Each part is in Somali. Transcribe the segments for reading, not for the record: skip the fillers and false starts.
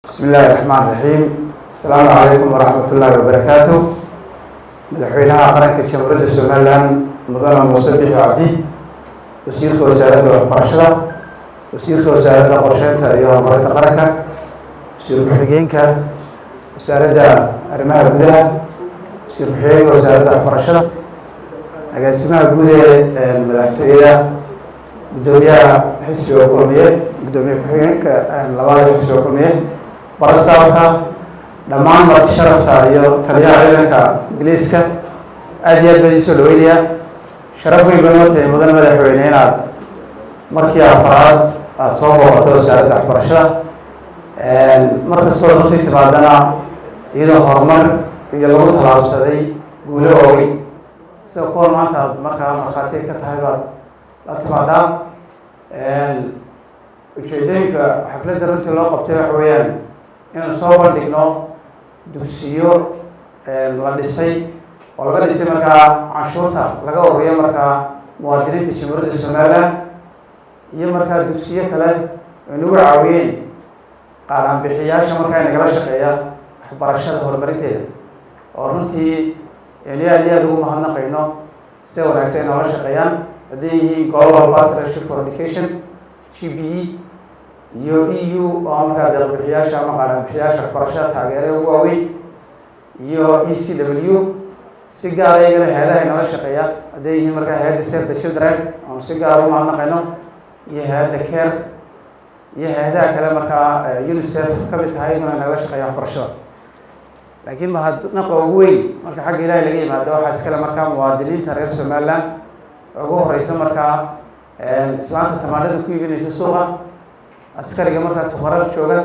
Bismi illaahi raxmaan raxiim. Asalaamu calaykum waraxmat ullaahi wabarakaatu. Madaxweynaha Qaranka Jamhuuriyadda Somaliland, Mudane Muuse Bixi Cabdi, Wasiirka Wasaaradda Waxbarashada, Wasiirka Wasaaradda Qorsheynta iyo Horumarinta Qaranka, Wasiir Ku-xigeenka Wasaaradda Arrimaha Gudaha, Wasiir Ku-xigeenka Wasaaradda Waxbarashada, Agaasimaha Guud ee Madaxtooyada, Guddoomiyaha Xisbiga Kulmiye, Guddoomiye Ku-xigeenka labaada Xisbiga Kulmiye, barasaabka, dhammaan marti sharafta iyo taliyaha ciidanka ingiliiska, aad iyo aad baan iisoo dhaweynayaa. Sharaf weyn ba noo tahay, mudane madaxweyne, inaad markii afaraad aada soo booqato Wasaaradda Waxbarashada. Mar kastoo runtii timaadana iyadoo horumar iyo lagu tallaabsaday guulo waaweyn sida kuwan maanta aad markaa markhaatiga ka tahay baad la timaadaa. Ujeedooyinka xafladda runtii loo qabtay waxa weeyaan inaan soo bandhigno dugsiyo la dhisay oo laga dhisay markaa canshuurta laga ururiyo markaa muwaadiniinta Jamhuuriyadda Somaliland, iyo markaa dugsiyo kale ay nagu caawiyeen qaadhaanbixiyaasha markaa inagala shaqeeya waxbarashada horumarinteeda, oo runtii aynu aad iyo aada ugu mahadnaqayno sida wanaagsan ay noola shaqeeyaan, hadday yihiin Global Partnership for Education, GPE, iyo EU oo markaa deeqbixiyaasha ama qaadhaanbixiyaasha waxbarashada taageerada ugu waaweyn, iyo ECW. Si gaara iyagana hay-adaha inala shaqeeya, hadday yihiin markaa hay-adda Save the Children oonu si gaara u mahadnaqayno, iyo hay-adda CARE, iyo hay-adaha kale markaa UNICEF ka mid tahay, iyaguna nagala shaqeeya waxbarashada. Laakiin mahadnaqa ugu weyn, marka xagga Ilahay laga yimaado, waxaa iskale markaa muwaadiniinta reer Somaliland, ugu horeysa markaa islaanta tamaandhada ku iibinaysa suuqa, askariga markaa Tuqarar jooga,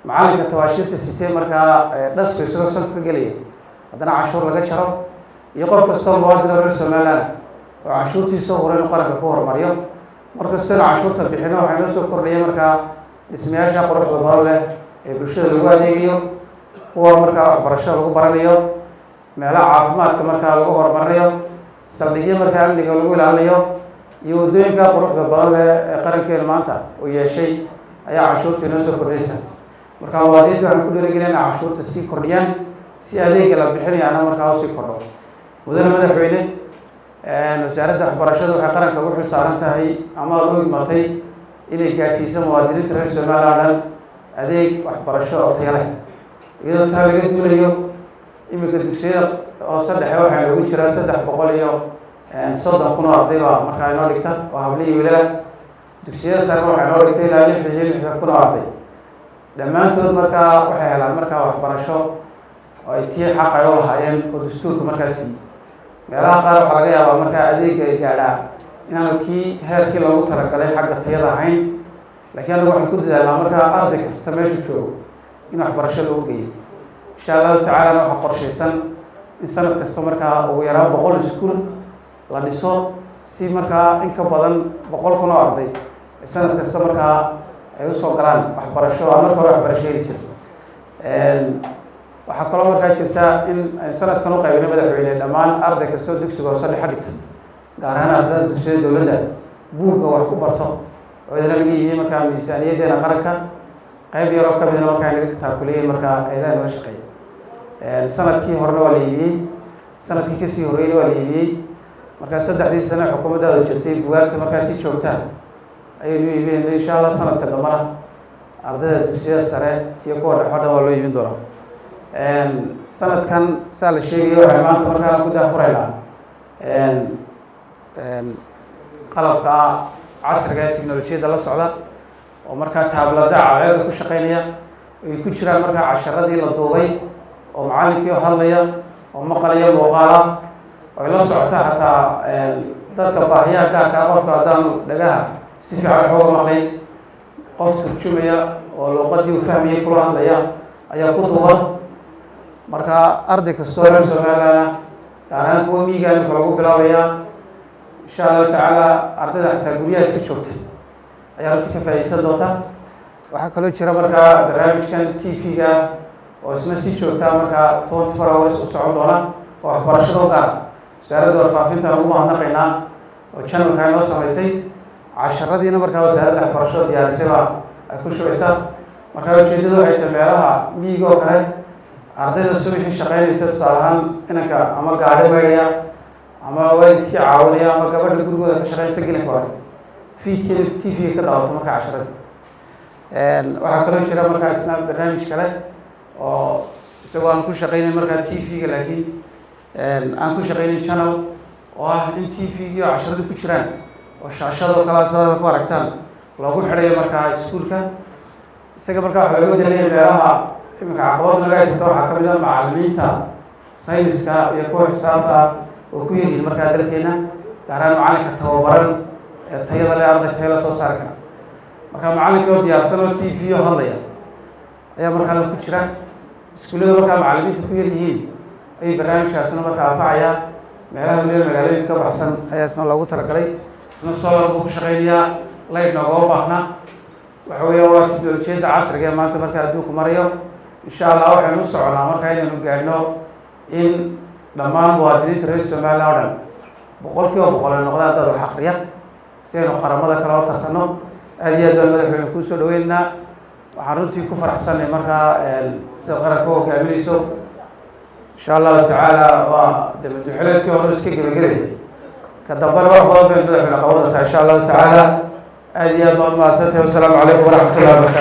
macalinka tabaashiirta sitee markaa dhasku isagoo sanka ka gelaya haddana canshuur laga jaro, iyo qof kastoo muwaadin oo reer Somaliland oo canshuurtiisa hore inuu qaranka ku horumariyo. Mar kastoona canshuurta bixino, waxaa inoo soo kordhaya markaa dhismayaasha quruxda badan leh ee bulshada lagu adeegayo, kuwa markaa waxbarashada lagu baranayo, meelaha caafimaadka markaa lagu horumarinayo, saldhigyo markaa amniga lagu ilaalinayo, iyo waddooyinka quruxda badan leh ee qarankeenu maanta uu yeeshay ayaa canshuurta inoo soo kordhinaysa. Marka muwaadiniinta waxaan ku dhiirigelina inay canshuurta sii kordhiyaan si adeega la bixinayaana markaa usii kordho. Mudane madaxweyne, Wasaaradda Waxbarashada waxay qaranka ugu xil saaran tahay ama aada u igmatay inay gaadhsiiso muwaadiniinta reer Somaliland dhan adeeg waxbarasho oo tayo leh. Iyadoo taa laga duulayo, iminka dugsiyada hoose dhexe waxaa noogu jiraa 330,000 oo arday baa markaa inoo dhigta, oo hablihi wiilala. Dugsiyada sarena waxaa inoo dhigta ilaa 66,000 oo arday. Dhammaantood markaa waxay helaan markaa waxbarasho oo ay tii xaq ay u lahaayeen oo dastuurka markaa siiyey. Meelaha qaar waxaa laga yaabaa markaa adeega ay gaadhaa inaanu kii heerkii loogu talagalay xagga tayada ahayn, laakiin anagu waxaan ku dadaalnaa markaa arday kasta meeshu joogo in waxbarasho loogu geeyo. Insha Allahu tacaalana waxaa qorshaysan in sanad kasta markaa ugu yaraan 100 iskuul la dhiso, si markaa in ka badan 100,000 oo arday sanad kasta markaa ay usoo galaan waxbarasho aan marka hore waxbarasho heli jira. Waxaa kaloo markaa jirta in sanadkan u qaybinay, madaxweyne, dhammaan arday kastoo dugsiga hoose dhexe dhigta, gaar ahaan ardayda dugsiyada dowladda, buugga wax ku barto, oo idana laga iibiyey markaa miisaaniyaddeena qaranka qayb yaroo ka midna markaa naga taakuleeyey markaa eedaha nala shaqeeya. Sanadkii horena waa la iibiyey, sanadkii kasii horreyna waa la iibiyey. Markaa saddexdii sane xukuumaddaadu jirtay bugaagta markaa si joogtaa ayaynu iibinayna. Insha Allah sanadka dambana ardayda dugsiyada sare iyo kuwa dhexo dhan waa loo iibin doonaa. Sanadkan saa la sheegaya, waxay maanta markaan ku daafuraynaa qalabka casriga ee technolojiyadda la socda, oo markaa taablada cadceeda ku shaqeynaya, ay ku jiraan markaa casharadii la duubay, oo macallinkii oo hadlaya oo maqalaya muuqaala ay la socota. Xataa dadka baahiyaha gaarka ah, qofka haddaanu dhagaha si fiican wax uga maqlayn, qof turjumaya oo luuqadii uu fahmayay kula hadlaya ayaa ku duuban. Marka arday kastoo reer Somaliland, gaar ahaan kuwa miyiga, imika lagu bilaabayaa insha Allahu tacaala. Ardayda xataa guryaha iska joogta ayaa runti ka faa'iideysan doonta. Waxaa kaloo jira markaa barnaamijkan TV-ga oo isna si joogtaa markaa 24 hours u socon doona, oo waxbarashada u gaara. Wasaaradda Warfaafinta ugu mahadnaqaynaa oo channelka inoo samaysay. Casharadiina markaa wasaaradda waxbarashada diyaarisay baa ay ku shubaysaa. Markaa ujeedadu waxay tahay meelaha miyiga oo kale, ardayda subaxii shaqeynaysa, tusaale ahaan inanka ama gaadhi maydhaya ama waalidkii caawinaya ama gabadha gurigooda ka shaqeynaysa, gelinka hore fiidkeeda TV-ga ka daawato markaa casharada. Waxaa kaloo jira markaa isna barnaamij kale oo isagoo aan ku shaqeynayn markaa TV-ga, laakiin aan ku shaqeynayn channel, oo ah in TV-gii oo casharada ku jiraan oo shaashadoo kale asada ku aragtaan loogu xidhayo markaa iskuulka isaga. Markaa waxaa looga dalaya meelaha iminka caqabad naga haysata waxaa kamid ah macalimiinta sayniska iyo kuwa xisaabta oo ku yaryihiin markaa dalkeena, gaar ahaan macalinka tababaran ee tayada leh, arday taya la soo saari kara. Marka macalinka oo diyaarsan oo TV oo hadlaya ayaa markaa ku jira iskuullada. Markaa macalimiinta ku yar yihiin ayay barnaamijkaasina markaa anfacaya. Meelaha weliba magaalooyinka ka baxsan ayaa isna loogu talagalay. Isna solar buu ku shaqeynayaa, light noogama baahna. Waxa weeya waa teknolojiyadda casriga ee maanta markaa adduunku marayo. Insha Allah waxaynu u soconaa markaa inaynu gaadhno in dhammaan muwaadiniinta reer Somaliland oo dhan 100% ay noqdaan dad wax akriya, si aynu qaramada kale oo tartano. Aad iyo aad baan, madaxweyne, kuu soo dhaweynaynaa. Waxaan runtii ku faraxsanay markaa sida qaranka u hogaaminayso. Insha Allahu tacaala waa de madaxweyneedkii hore iska gebagabay, ka dambana wax badan bay, madaxweyne, qaban doontaa insha Allahu tacaala. Aad iyo aad baan umahadsantahay. Wasalaamu calaykum waraxmat ullahi wabarakatu.